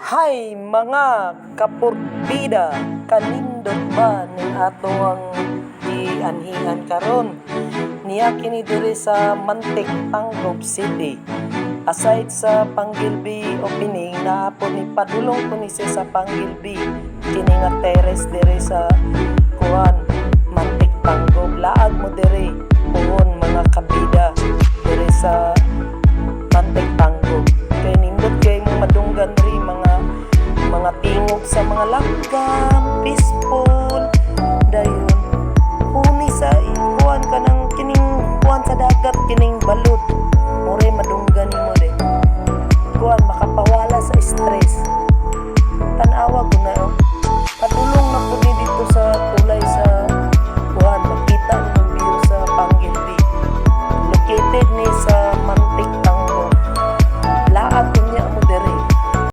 Hay mga kapurbida, kanindot ba ning ato ang gianhian karon? Niya kini diri sa Mantik, Tangub City. Aside sa Panguil Bay opening, naa po ni padulong ko ni siya sa Panguil Bay. Kini nga terrace diri sa kuan Mantik, Tangub. Laag mo diri puhon, mga kabida, diri sa Mantik, Tangub. Kay nindot kay mong madunggan diri mga tingog sa mga langgam, peaceful. Dayon huni sa kuan kanang kining kuan sa dagat, kining balud. More madunggan nimo.